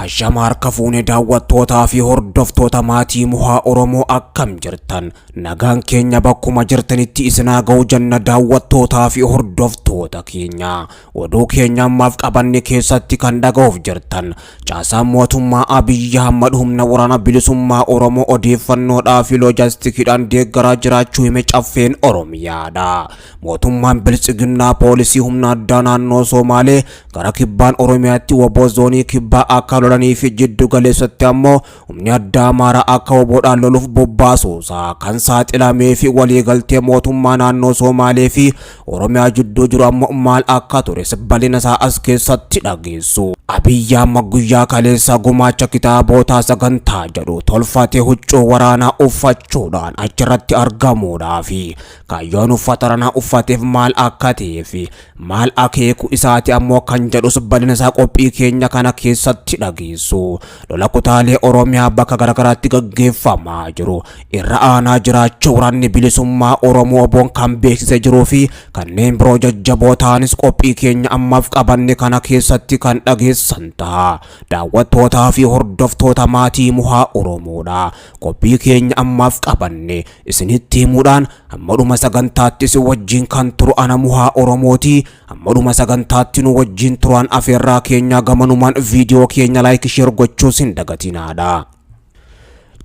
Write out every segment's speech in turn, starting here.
Ashama harka fuune daawwattootaa fi hordoftoota maatii Muhaa Oromoo, akkam jirtan? Nagaan keenya bakkuma jirtanitti isinaa ga'u janna. Daawwattootaa fi hordoftoota keenya, oduu keenya ammaaf qabanne keessatti kan dhaga'uuf jirtan: caasaan mootummaa Abiyyi Ahmad humna waraana bilisummaa Oromoo odeeffannoodhaa fi loojistikiidhaan deeggaraa jiraachuu hime Caffeen Oromiyaadha. Mootummaan Biltsiginnaa poolisii humna addaa naannoo Somaalee gara kibbaan Oromiyaatti WBO zoonii kibbaa akka lolanii fi jiddu galeessatti ammoo humni addaa Amaaraa akka WBOdhaan loluuf bobbaasuusaa kan saaxilamee fi waliigaltee mootummaa naannoo Somaalee fi Oromiyaa jidduu jiru ammoo maal akka ture bal'ina isaa as keessatti dhageessu. Abiyyi Ahmad guyyaa kaleessa gumaacha kitaabotaa sagantaa jedhu tolfatee huccuu waraanaa uffachuudhaan achirratti argamuudhaa fi kaayyoon uffata waraanaa uffateef maal akka ta'ee fi maal akeeku isaati ammoo kan jedhus bal'ina isaa qophii keenya kana keessatti dhageessu. Lola kutaalee Oromiyaa bakka garaagaraatti gaggeeffamaa jiru irra aanaa jiraachuu waraanni bilisummaa Oromoo WBOn kan beeksisee jiruu fi kanneen biroo jajjaboo ta'anis qophii keenya ammaaf qabanne kana keessatti kan dhageessan ta'a. Daawwattootaa fi hordoftoota maatii Muhaa Oromoodha. Qophii keenya ammaaf qabanne isinitti himuudhaan hamma dhuma sagantaatti isin wajjin kan turu ana Muhaa Oromooti. Hamma dhuma sagantaatti nu wajjin turan afeerraa keenya. Gamanumaan viidiyoo keenya like, share gochuus hin dagatinaadha.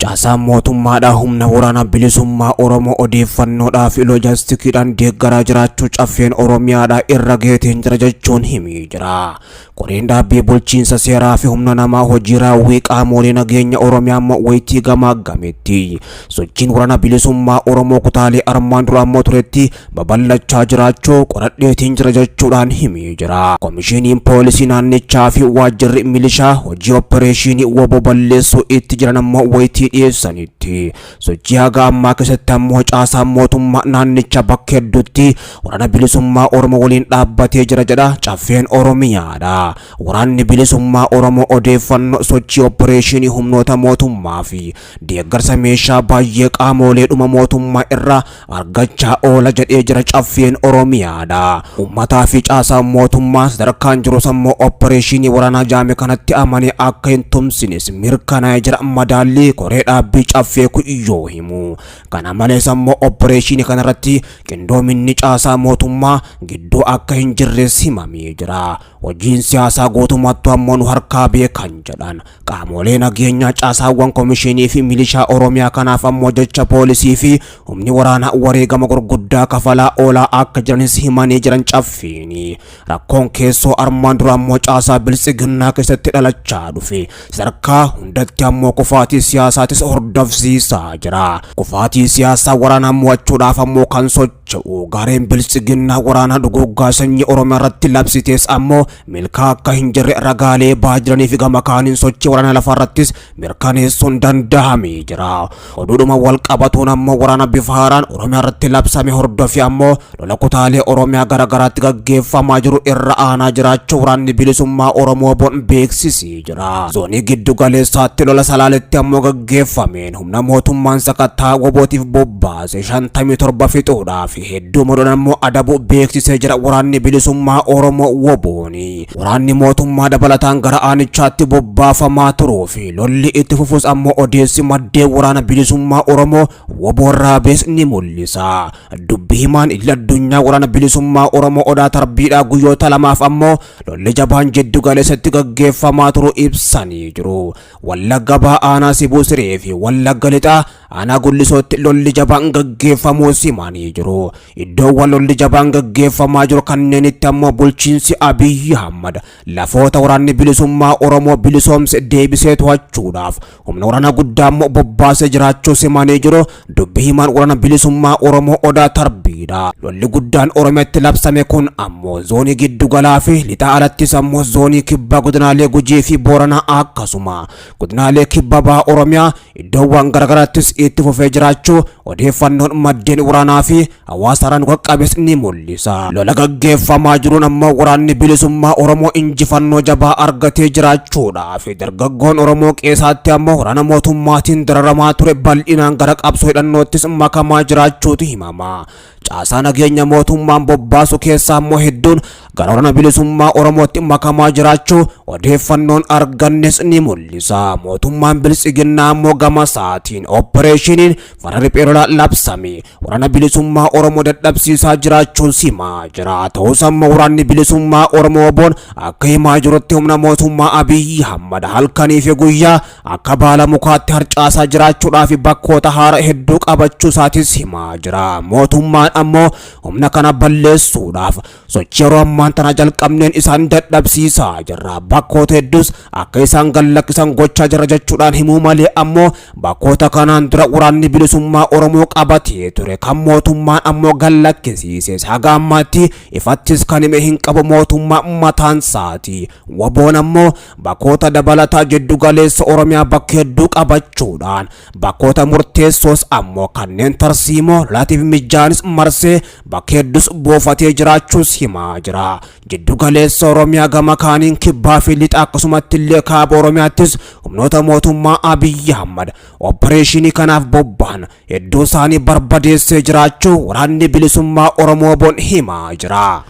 Caasaan mootummaadhaa humna waraana bilisummaa Oromoo odeeffannoodhaa fi loojistikiidhaan deeggaraa jiraachuu Caffeen Oromiyaadhaa irra geeteen jira jechuun himee jira. Koreen dhaabbii bulchiinsa seeraa fi humna namaa hojii raawwii qaamolee nageenya Oromiyaa ammoo wayitii gamaaggametti sochiin waraana bilisummaa Oromoo kutaalee armaan dura ammoo turetti babal'achaa jiraachuu qoradheetiin jira jechuudhaan himee jira. Komishiniin poolisii naannichaa fi waajjirri milishaa hojii oppireeshinii WBO balleessuu itti jiran ammoo wayitii dhiyeessanitti sochii haga ammaa keessatti ammoo caasaan mootummaa naannicha bakka hedduutti waraana bilisummaa Oromoo waliin dhaabbatee jira jedha Caffeen Oromiyaadha. Waraanni bilisummaa Oromoo odeeffannoo sochii oppireeshinii humnoota mootummaa fi deeggarsa meeshaa baay'ee qaamolee dhuma mootummaa irraa argachaa oola jedhee jira Caffeen Oromiyaadha. Uummataa fi caasaan mootummaa sadarkaan jiru ammoo oppireeshinii waraanaa jaame kanatti amanee akka hin tumsines mirkanaa'ee jira madaallii koree dhaabbii caffee kun yoo himu. Kana malees ammoo oppireeshinii kanarratti qindoominni caasaa mootummaa gidduu akka hin jirres himamee jira. Hojiin siyaasaa guutummaatti ammoo nu harkaa beekan jedhan qaamolee nageenyaa caasaawwan komishinii fi milishaa Oromiyaa. Kanaaf ammoo jecha poolisii fi humni waraanaa wareegama gurguddaa kafalaa oolaa akka jiranis himanii jiran caffeeni. Rakkoon keessoo armaan dura ammoo caasaa Biltsiginnaa keessatti dhalachaa dhufe sadarkaa hundatti ammoo kufaatii siyaasaatis hordofsiisaa jira. Kufaatii siyaasaa waraanaa mo'achuudhaaf ammoo kan socho'u gareen Biltsiginnaa waraanaa dhuguggaa sanyii Oromiyaa irratti labsitees ammoo milkaa akka hin jirre ragaalee ba'aa jiranii fi gama kaaniin sochii waraana lafarrattis mirkaneessuun danda'amee jira. Oduudhuma wal qabatuun ammoo waraana bifa haaraan Oromiyaa irratti labsame hordofee ammoo lola kutaalee Oromiyaa garaagaraatti gaggeeffamaa jiru irra aanaa jiraachuu waraanni bilisummaa Oromoo WBOn beeksisee jira. Zoonii giddu galeessaatti lola Salaaletti ammoo gaggeeffameen humna mootummaan sakattaa WBOtiif bobbaase 57 fixuudhaaf hedduu madoon ammoo adabu beeksisee jira waraanni bilisummaa Oromoo WBOni. Waraanni mootummaa dabalataan gara aanichaatti bobbaafamaa turuu fi lolli itti fufus ammoo odeessi maddeen waraana bilisummaa Oromoo WBO irraa bees ni mul'isa. Dubbi himaan idil addunyaa waraana bilisummaa Oromoo Odaa Tarbiidhaa guyyoota lamaaf ammoo lolli jabaan jiddu galeessatti gaggeeffamaa turu ibsanii jiru. Wallagga Bahaa aanaa Sibuu Siree fi Wallagga Lixaa aanaa Gullisootti lolli jabaan gaggeeffamuu simanii jiru. Iddoowwan lolli jabaan gaggeeffamaa jiru kanneenitti ammoo bulchiinsi Abiyyi Ahmad lafoota waraanni bilisummaa Oromoo bilisoomse deebisee to'achuudhaaf humna waraanaa guddaa immoo bobbaasee jiraachuu simanii jiru. Dubbi himaan waraana bilisummaa Oromoo Odaa Tarbiidha. Lolli guddaan Oromiyaatti labsame kun ammoo zoonii giddu galaa fi lixaa alattis ammoo zoonii kibbaa godinaalee Gujii fi Booranaa, akkasuma godinaalee kibba bahaa Oromiyaa iddoowwan garaagaraattis itti fufee jiraachuu odeeffannoon maddeen waraanaa fi hawaasarraan qaqqabes ni mul'isa. Lola gaggeeffamaa jiruun ammoo waraanni bilisummaa Oromoo injifannoo jabaa argatee jiraachuudhaa fi dargaggoon Oromoo qeesaatti ammoo waraana mootummaatiin dararamaa ture bal'inaan gara qabsoo hidhannoottis makamaa jiraachuutu himama. Caasaa nageenya mootummaan bobbaasu keessaa ammoo hedduun gara Waraana Bilisummaa Oromootti makamaa jiraachuu odeeffannoon argannes ni mul'isa. Mootummaan Biltsiginnaa ammoo gama isaatiin oppireeshiniin farra riphee lolaa labsame Waraana Bilisummaa Oromoo dadhabsiisaa jiraachuun simaa jira. Ta'us ammoo Waraanni Bilisummaa Oromoo WBOn akka himaa jirutti humna mootummaa Abiyyi Ahmad halkanii fi guyyaa akka baala mukaatti harcaasaa jiraachuudhaa fi bakkoota haara hedduu qabachuu isaatis himaa jira. Mootummaan ammoo humna kana balleessuudhaaf sochii yeroo ammaan tana jalqabneen isaan dadhabsiisaa jirra. Bakkoota hedduus akka isaan gad lakkisan gochaa jirra jechuudhaan himuu malee ammoo bakkoota kanaan dura Waraanni Bilisummaa Oromoo qabatee ture kan mootummaan ammoo gad lakkisiises haga ammaatti ifattis kan hime hin qabu mootummaa mataan isaati. Waboon ammoo bakkoota dabalataa jiddu galeessa Oromiyaa bakka hedduu qabachuudhaan bakkoota murteessoos ammoo kanneen tarsiimoo lolaatiif mijaanis marsee bakka hedduus buufatee jiraachuus himaa jira. Jiddu galeessa Oromiyaa gama kaaniin kibbaa fi lixa akkasumatti illee kaaba Oromiyaattis humnoota mootummaa Abiyyi Ahmad oppireeshinii kanaaf bobba'an hedduu isaanii barbadeessee jiraachuu Waraanni Bilisummaa Oromoo WBOn himaa jira.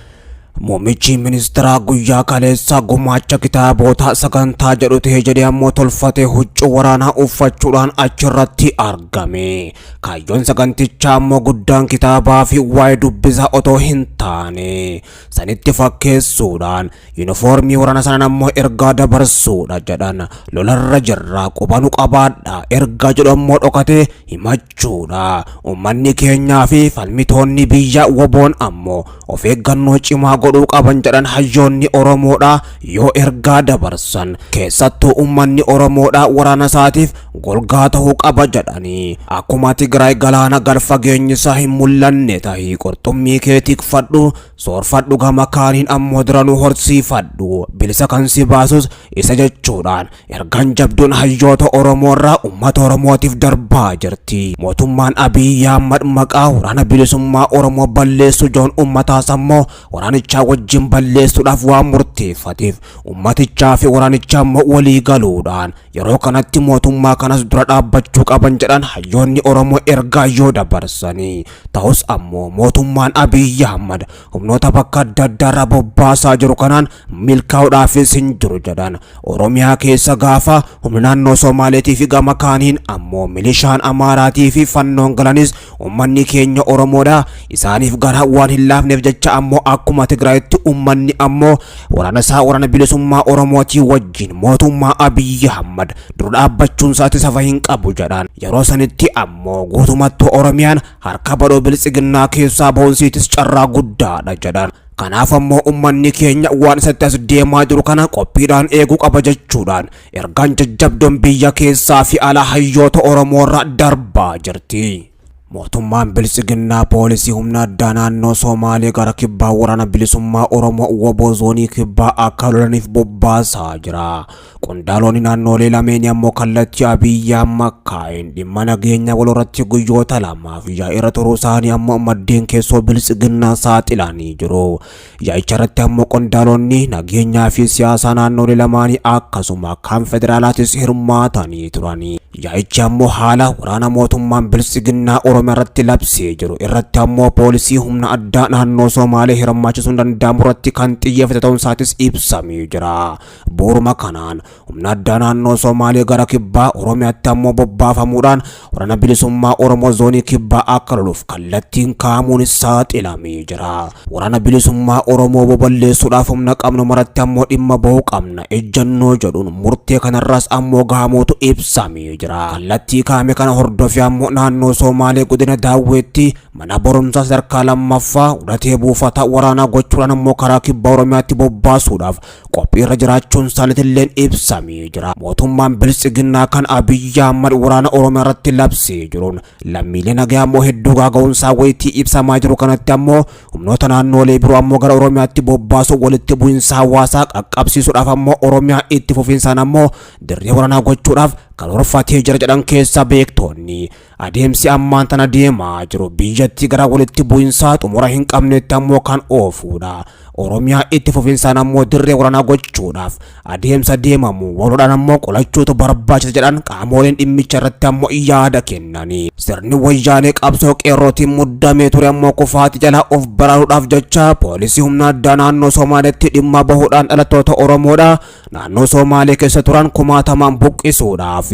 Muummichi ministeeraa guyyaa kaleessaa gumaacha kitaabota sagantaa jedhu ta'e jedhee ammoo tolfatee huccuu waraanaa uffachuudhaan achirratti argame. Kaayyoon sagantichaa ammoo guddaan kitaabaa fi waa'ee dubbisaa otoo hin taane sanitti fakkeessuudhaan Yunifoormii waraana sanaan ammoo ergaa dabarsuudha jedhan. Lolarra jirra qubanu qabaadha ergaa jedhu ammoo dhokatee himachuudha. Uummanni keenyaa fi falmitoonni biyya WBOn ammoo of eeggannoo cimaa godhuu qaban jedhan hayyoonni Oromoodha yoo ergaa dabarsan. Keessattuu uummanni Oromoodha waraana isaatiif golgaa ta'uu qaba jedhanii. Akkuma Tigraay galaana gad fageenyi isaa hin mul'anne tahii qurxummii kee tikfadhu Soorfadhu gama kaaniin ammoo duranuu horsiifadhu bilisa kan si baasus isa jechuudhaan ergaan jabduun hayyoota Oromoo irraa uummata Oromootiif darbaa jirti. Mootummaan Abiyyi Ahmad maqaa waraana bilisummaa Oromoo balleessuu jedhuun uummataas ammoo waraanichaa wajjin balleessuudhaaf waan murteeffateef uummatichaa fi waraanichaa ammoo walii galuudhaan yeroo kanatti mootummaa kanas dura dhaabbachuu qaban jedhan hayyoonni Oromoo ergaa yoo dabarsanii. Ta'us ammoo mootummaan Abiyyi Ahmad humnoota bakka adda addaarraa bobbaasaa jiru kanaan milkaa'uudhaafis hin jiru jedhan. Oromiyaa keessa gaafa humni naannoo Somaaleetii fi gama kaaniin ammoo milishaan Amaaraatii fi fannoon galanis uummanni keenya Oromoodha. Isaaniif garaa waan hin laafneef jecha ammoo akkuma Tigraayitti uummanni ammoo waraana isaa waraana bilisummaa Oromootii wajjin mootummaa Abiyyi Ahmad dura dhaabbachuun isaatti safa hin qabu jedhan. Yeroo sanitti ammoo guutumattuu Oromiyaan harka badhoo biltsiginnaa keessaa bahuun siitis carraa guddaadha jedhan. Kanaaf ammoo uummanni keenya waan isatti as deemaa jiru kana qophiidhaan eeguu qaba jechuudhaan ergaan jajjabdoon biyya keessaa fi ala hayyoota Oromoorra darbaa jirti. Mootummaan Biltsiginnaa poolisii humna addaa naannoo Somaalee gara kibbaa waraana bilisummaa Oromoo WBO zoonii kibbaa akka lolaniif bobbaasaa jira. Qondaalonni naannoolee lameenii ammoo kallattii Abiyyi Ahmad kaa'een dhimma nageenya walirratti guyyoota lamaaf yaa'irra turuu isaanii ammoo maddeen keessoo Biltsiginnaa saaxilanii jiru. Yaa'icha irratti ammoo qondaalonni nageenyaa fi siyaasaa naannoolee lamaanii akkasuma kan federaalaatis hirmaatanii turani. Yaa'ichi ammoo haala waraana mootummaan Biltsiginnaa Oromiyaa irratti labsee jiru irratti ammoo poolisii humna addaa naannoo Somaalee hirmaachisuun danda'amu irratti kan xiyyeeffate ta'uun isaatis ibsamee jira. Bu'uuruma kanaan humna addaa naannoo Somaalee gara kibbaa Oromiyaatti ammoo bobbaafamuudhaan waraana bilisummaa Oromoo zoonii kibbaa akka loluuf kallattiin kaa'amuun saaxilamee jira. Waraana bilisummaa Oromoo baballeessuudhaaf humna qabnu maratti ammoo dhimma bahuu qabna ejjannoo jedhuun murtee kanarraas ammoo gahamuutu ibsamee jira. Kallattii kaa'ame kana hordofee ammoo naannoo Somaalee godina Daawweetti mana barumsaa sadarkaa lammaffaa godhatee buufata waraanaa gochuudhaan ammoo karaa kibbaa Oromiyaatti bobbaasuudhaaf qophiirra jiraachuun isaaniitilleen ibsamee jira. Mootummaan Biltsiginnaa kan Abiyyi Ahmad waraana Oromiyaa irratti labsee jiruun lammiilee nagaa ammoo hedduu gaaga'uun isaa wayitii ibsamaa jiru kanatti ammoo humnoota naannoolee biroo ammoo gara Oromiyaatti bobbaasuu walitti bu'insa hawaasaa qaqqabsiisuudhaaf ammoo Oromiyaa itti fufiinsaan ammoo dirree waraanaa gochuudhaaf karoorfatee jira jedhan keessa beektoonni. Adeemsi ammaan tana deemaa jiru biyyatti gara walitti bu'insaa xumura hin qabnetti ammoo kan oofuudha. Oromiyaa itti fufinsaan ammoo dirree waraanaa gochuudhaaf adeemsa deemamu waloodhaan ammoo qolachuutu barbaachisa jedhan qaamoleen dhimmicha irratti ammoo yaada kennani. Sirni Wayyaanee qabsoo qeerrootiin muddamee ture ammoo kufaati jalaa of baraaruudhaaf jecha poolisii humna addaa naannoo Somaaleetti dhimma bahuudhaan dhalattoota Oromoodha naannoo Somaalee keessa turan kumaatamaan buqqisuudhaaf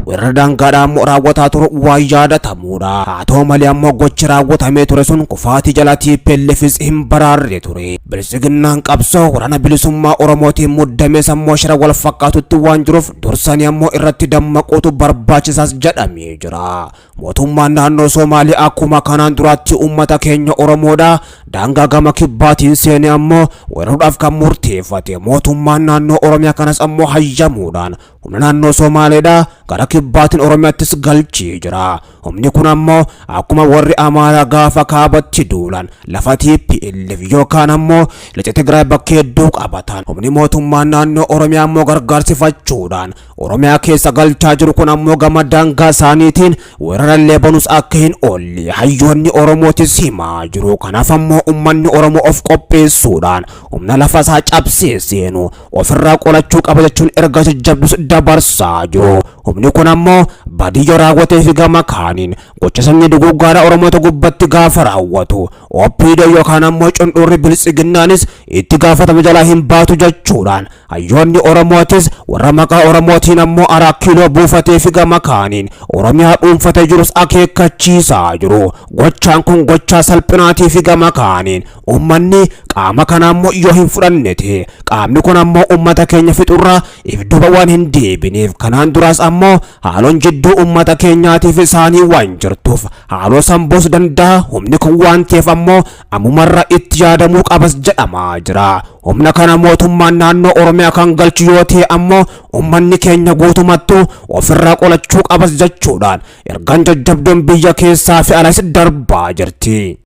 weerara daangaadhaa ammoo raawwataa turu waan yaadatamuudha. Haa ta'u malee ammoo gochi raawwatamee ture sun kufaatii jala TPLFis hin baraarre ture. Biltsiginnaan qabsoo waraana bilisummaa Oromootiin muddamees ammoo shira wal fakkaatutti waan jiruuf dursanii ammoo irratti dammaquutu barbaachisaas jedhamee jira. Mootummaan naannoo Somaalee akkuma kanaan duraatti uummata keenya Oromoodha daangaa gama kibbaatiin seenee ammoo weeraruudhaaf kan murteeffate. Mootummaan naannoo Oromiyaa kanas ammoo hayyamuudhaan humna naannoo Somaaleedha gara kibbaatiin Oromiyaattis galchee jira. Humni kun ammoo akkuma warri Amaaraa gaafa kaabatti duulan lafa TPLF yookaan ammoo lixa Tigraay bakkee hedduu qabatan. Humni mootummaan naannoo Oromiyaa ammoo gargaarsifachuudhaan Oromiyaa keessa galchaa jiru kun ammoo gama daangaa isaaniitiin weerarallee banus akka hin oolle hayyoonni Oromootis himaa jiru. Kanaaf ammoo uummanni Oromoo of qopheessuudhaan humna lafa isaa cabsee seenu ofirraa qolachuu qaba jechuun erga jajjabdus dabarsaa jiru. Humni kun ammoo badii yoo raawwatee fi gama kaaniin gocha sanyii duguuggaadha Oromoota gubbatti gaafa raawwatu OPDO yookaan ammoo cundhurri biltsiginnaanis itti gaafatama jalaa hin baatu jechuudhaan hayyoonni Oromootis warra maqaa Oromootiin ammoo Araa Kiiloo buufatee fi gama kaaniin Oromiyaa dhuunfatee jirus akeekkachiisaa jiru. Gochaan kun gochaa salphinaatii fi gama kaaniin uummanni qaama kana ammoo yoo hin fudhanne ta'e qaamni kun ammoo uummata keenya fixurraa if duuba waan hin deebineef kanaan duraas ammoo haaloon jidduu uummata keenyaatiif isaanii waan jirtuuf haaloo samboos danda'a humni kun waan ta'eef ammoo ammumarra itti yaadamuu qabas jedhamaa jira. Humna kana mootummaan naannoo Oromiyaa kan galchu yoo ta'e ammoo uummanni keenya guutumattuu ofirraa qolachuu qabas jechuudhaan ergaan jajjabdoon biyya keessaa fi alas darbaa jirti.